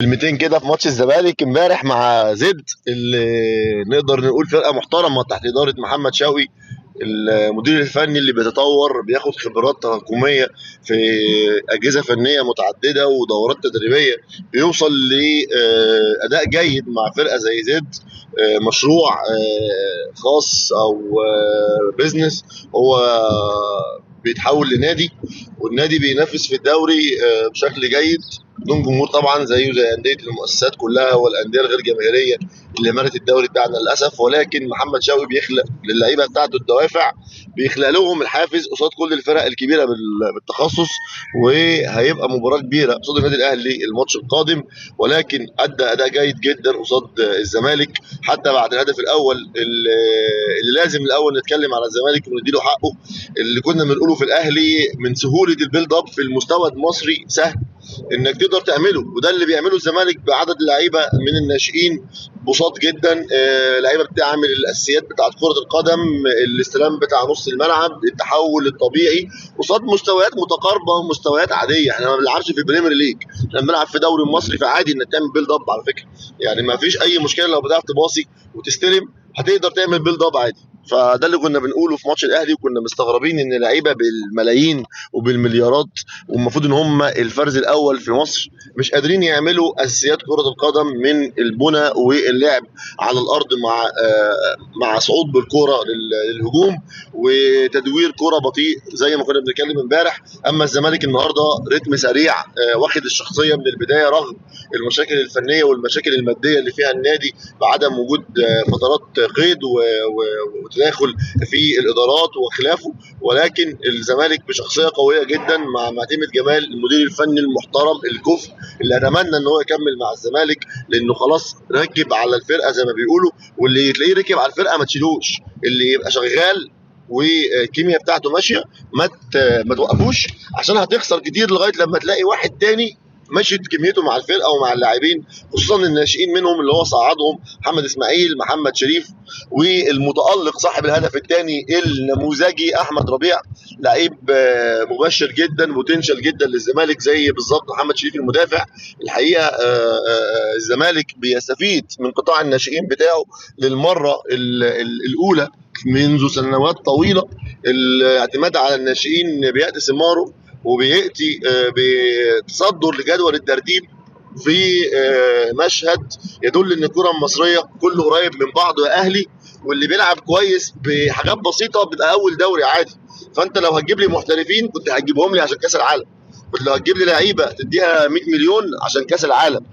كلمتين كده في ماتش الزمالك امبارح مع زد، اللي نقدر نقول فرقه محترمه تحت ادارة محمد شوقي المدير الفني اللي بيتطور، بياخد خبرات تراكمية في اجهزة فنية متعددة ودورات تدريبية، بيوصل لاداء جيد مع فرقه زي زد. مشروع خاص او business هو بيتحول لنادي، والنادي بينافس في الدوري بشكل جيد بدون جمهور طبعا، زيه زي اندية المؤسسات كلها والاندية الغير جماهيرية اللي مالت الدوري بتاعنا للاسف. ولكن محمد شوقي بيخلق للعيبة بتاعته الدوافع، بيخلق لهم الحافز قصاد كل الفرق الكبيرة بالتخصص، وهيبقى مباراة كبيرة قصاد النادي الاهلي الماتش القادم. ولكن ادى اداء جيد جدا قصاد الزمالك حتى بعد الهدف الاول اللي لازم الاول نتكلم على الزمالك ونديله حقه، اللي كنا بنقوله في الاهلي من سهولة ال build up في المستوى المصري سهل انك تقدر تعمله، وده اللي بيعمله الزمالك بعدد لعيبة من الناشئين بساط جدا. لعيبة بتعمل الاساسيات بتاعت كره القدم، الاستلام بتاع نص الملعب، التحول الطبيعي قصاد مستويات متقاربة ومستويات عادية. احنا ما بنلعبش في Premier League، احنا بنلعب في دوري مصري، فعادي انك تعمل build up على فكرة، يعني ما فيش اي مشكلة لو بدات تباصي وتستلم هتقدر تعمل build up عادي. فده اللي كنا بنقوله في ماتش الاهلي، وكنا مستغربين ان لعيبة بالملايين وبالمليارات والمفروض ان هم الفرز الاول في مصر مش قادرين يعملوا اساسيات كره القدم من البنى واللعب على الارض مع صعود بالكرة للهجوم وتدوير كره بطيء زي ما كنا بنتكلم امبارح. اما الزمالك النهارده رتم سريع، واخد الشخصية من البداية رغم المشاكل الفنية والمشاكل المادية اللي فيها النادي بعدم وجود فترات قيد وتداخل في الادارات وخلافه، ولكن الزمالك بشخصية قوية جدا مع معتمد جمال المدير الفني المحترم الكفء اللي اتمنى ان هو يكمل مع الزمالك، لانه خلاص ركب على الفرقة زي ما بيقولوا، واللي تلاقيه ركب على الفرقة ما تشيلوش، اللي يبقى شغال والكيمياء بتاعته ماشية ما توقفوش، عشان هتخسر كتير لغاية لما تلاقي واحد تاني مشيت كميته مع الفرقة ومع اللاعبين، خصوصا الناشئين منهم اللي هو صعدهم محمد اسماعيل، محمد شريف، والمتالق صاحب الهدف الثاني النموذجي احمد ربيع، لعيب مبشر جدا، potential جدا للزمالك زي بالظبط محمد شريف المدافع. الحقيقة الزمالك بيستفيد من قطاع الناشئين بتاعه للمرة الاولى منذ سنوات طويلة. الاعتماد على الناشئين بياتي ثماره وبيأتي بتصدر لجدول الترتيب في مشهد يدل ان الكره المصرية كله قريب من بعضه يا اهلي، واللي بيلعب كويس بحاجات بسيطة بيبقى اول دوري عادي. فانت لو هتجيب لي محترفين كنت هتجيبهم لي عشان كاس العالم، كنت لو هتجيب لي لعيبة تديها 100 مليون عشان كاس العالم.